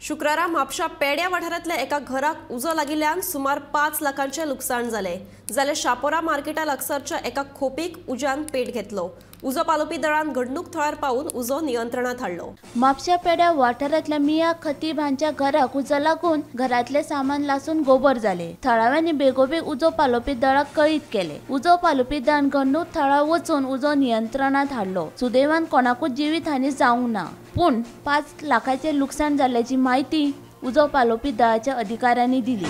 शुक्रारा म्हापशा पेड्या वाठारांतल्या एका घराक उजो लागिल्ल्यान सुमार 5 लाखांचें लुकसाण जालें. जाल्यार शापोरा मार्केटा लागसारच्या एका खोपीक उज्यान पेट घेतलो. उजो पालोवपी दळान घडणूक थळार पावून उजो नियंत्रणात हाडलो. म्हापशा पेड्या वाठारांतल्या मिया खतीब हांच्या घराक उजो लागून घरांतले सामान लासून गोबर जाले. थळाव्यांनी बेगोबेग उजो पालोवपी दळाक कळीत केले. उजो पालोवपी दळान घडणूक थळार वचून उजो नियंत्रणात हाडलो. सुदैवान कोणाकूच जिवीत हानी जावंक ना, पूण 5 लाखाचे लुकसाण जाल्ल्याची माहिती उजो पालोवपी दळाच्या अधिकाऱ्यांनी दिली.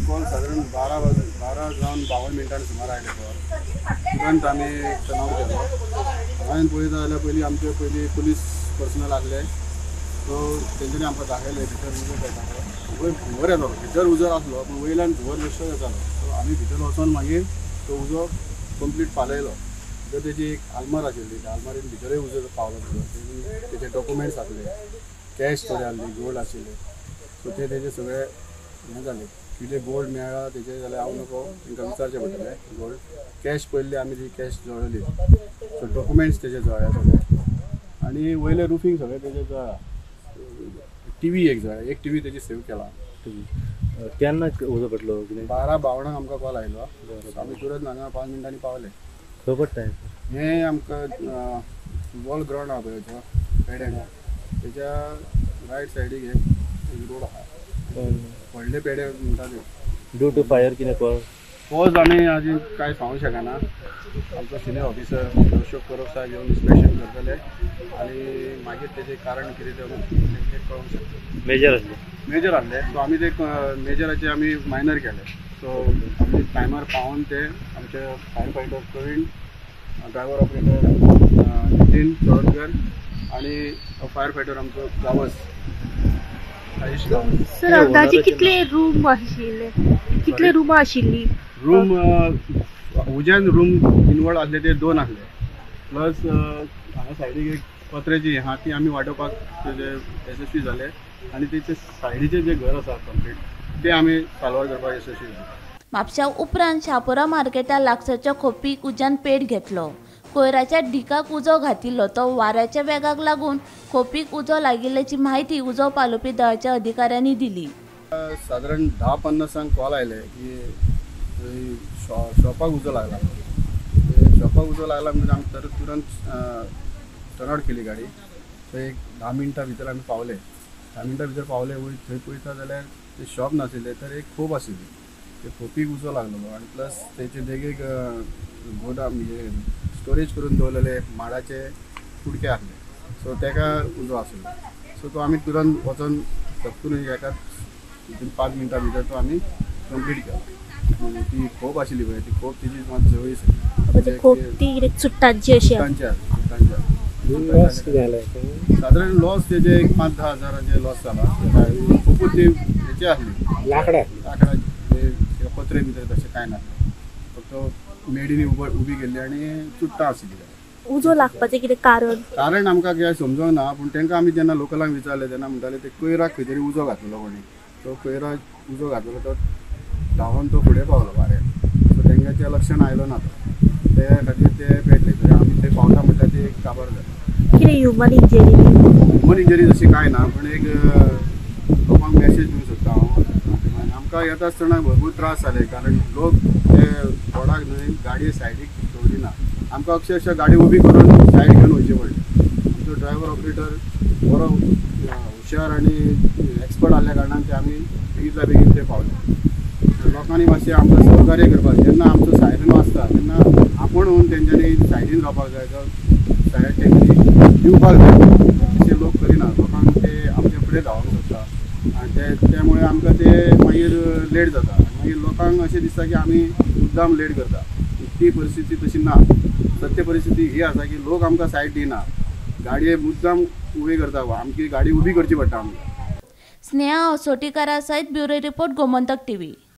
कॉल साधारण 12:52 मिनटांनी सुमार आयले. कॉल तुरंत आमी टर्न केलो. हांवें पळयता जाल्यार पयलीं आमचे पयलीं पुलीस पर्सनल आसले, सो तेंच्यांनी आमकां दाखयलें भितर उजो पेटालो. वयर धुंवर येतालो, भितर उजो आसलो पूण वयल्यान धुंवर बेश्टो येतालो. सो आमी भितर वचोन मागीर तो उजो कंप्लीट पालयलो. भितर तेजी एक आलमार आशिल्ली, त्या आलमारीन भितरय उजो पावलो. भितर तेजे डॉक्युमेंट्स आसले, कॅश थोडे आसली, गोल्ड आशिल्ले. सो ते तेजे सगळे हें जालें. कितें गोल्ड मेळ्ळा तेजे जाल्यार हांव नको तांकां विचारचें पडटलें. गोल्ड कॅश पयली आमी ती कॅश जळ्ळी. सो डॉक्युमेंट्स तेजे जळ्ळे सगळे आनी वयलें रुफींग सगळें तेजें जळ्ळा. टी व्ही एक जळ्ळा, एक टी व्ही तेजी सेव केला. केन्ना उजो पडलो? 12:52 आमकां कॉल आयलो. आमी तुरंत हांगा 5 मिनटांनी पावले. खंय पडटा हें? आमकां फुटबॉल ग्रावंड आहा पळय पेड्यां, तेच्या रायट सायडीक एक रोड आहा, व्हडले पेडे म्हणटा ते. ड्यू टू फायर कितें कॉज? कॉज आमी आजून कांय सांगूंक शकना. आमचो सिनियर ऑफिसर अशोक परब साहेब येवन इन्स्पेक्शन करतले आनी मागीर तेजें कारण कितें तें कळोवंक शकता. मेजर आसले? मेजर आसले. सो आमी ते मेजराचे आमी मायनर केले. सो आमी टायमार पावोन ते आमचे fire fighter Praveen, driver operator Nitin Chodankar आनी फायर फायटर आमचो गांवस आयुष गांवस. सर, अंदाजे कितले रूम आशिल्ले? कितले रुमां आशिल्ली? रूम उज्यान रूम इनवॉल्व आसले ते 2 आसले, प्लस हांगा सायडीक एक पत्र्याची आहा ती आमी वाडोवपाक तेजे यशस्वी जाले आनी तेचे सायडीचें जें घर आसा कंप्लीट तें आमी साल्वार करपाक यशस्वी जाले. म्हापशा उपरांत शापोरा मार्केटा लागसारच्या खोपीक उज्यान पेट घेतलो. कोयराच्या ढिकाक उजो घातिल्लो तो वाऱ्याच्या वेगाक लागून खोपीक उजो लागिल्ल्याची माहिती उजो पालोवपी दळाच्या अधिकाऱ्यांनी दिली. साधारण 10:50 कॉल आयले की शॉपाक उजो लागला. शॉपाक उजो लागला म्हणजे आमी तर तुरंत टर्न आउट केली गाडी. थंय एक 10 मिनटां भितर आमी पावले. 10 मिनटां भितर पावले वयर थंय पळयता जाल्यार ते शॉप नाशिल्लें तर एक खोप आशिल्ली, ते खोपीक उजो लागलेलो आनी प्लस तेचे देगेक गोदाम म्हणजे स्टोरेज करून दवरलेले माडाचे कुडके आसले. सो तेका उजो आसलो. सो तो आमी तुरंत वचोन सत्तून एका 5 मिनटां भितर तो आमी कंप्लीट केलो. ती खोप आशिल्ली पळय, ती खोप तिजी मात जवळी. खोप ती चुट्टांची अशी लॉस जालें? सादारण लॉस तेजे एक 5-10 हजारांचे लॉस जाला. खोपूच ती हेची आसली, लाकडां लाकडां पत्रे भितर तशें कांय नासलें, फक्त मेडीनी उबी केल्ली आनी चुट्टां आशिल्ली. उजो लागपाचें कितें कारण? कारण आमकां कांय समजूंक ना, पूण तांकां आमी जेन्ना लोकलांक विचारलें तेन्ना म्हणटाले ते कोयराक खंय तरी उजो घातलेलो कोणी, तो कोयराक उजो घातलेलो तो धांवन तो फुडें पावलो वाऱ्यार. सो तांकां लक्षान आयलो ना तो, ते खातीर ते पेटले. तरी आमी थंय पावता म्हटल्यार ते एक काबार जालें. कितें ह्युमन इंजरी? ह्युमन इंजरी तशी कांय ना, पूण एक लोकांक मॅसेज दिवंक सोदता हांव. आमकां येता आसतना भरपूर त्रास जाले, कारण लोक ते रोडाक न्हय गाडी सायडीक दवरिना. आमकां अक्षरशः गाडी उबी करून सायड घेवन वयची पडली. आमचो ड्रायव्हर ऑपरेटर बरो हुशार आनी एक्सपर्ट आसल्या कारणान ते आमी बेगींतल्या बेगीन ते पावले. लोकांनी मातशें आमकां सहकार्य करपाक, जेन्ना आमचो सायरन वाजता तेन्ना आपूण होवन तेंच्यांनी सायडीन रावपाक जाय, सायड तेंच्यांनी दिवपाक जाय. तशें लोक करिना, लोकांक ते आमच्या फुडें धांवंक सोदता आनी त्यामुळे आमकां ते मागीर लेट जाता. मागीर लोकांक अशें दिसता की आमी मुद्दाम लेट करता. ती परिस्थिती तशी ना. सत्य परिस्थिती ही आसा की लोक आमकां सायड दिना, गाडये मुद्दाम उबी करता, आमची गाडी उबी करची पडटा आमकां. स्नेहा असोटीकारा सहित ब्युरो रिपोर्ट, गोमंतक टीव्ही.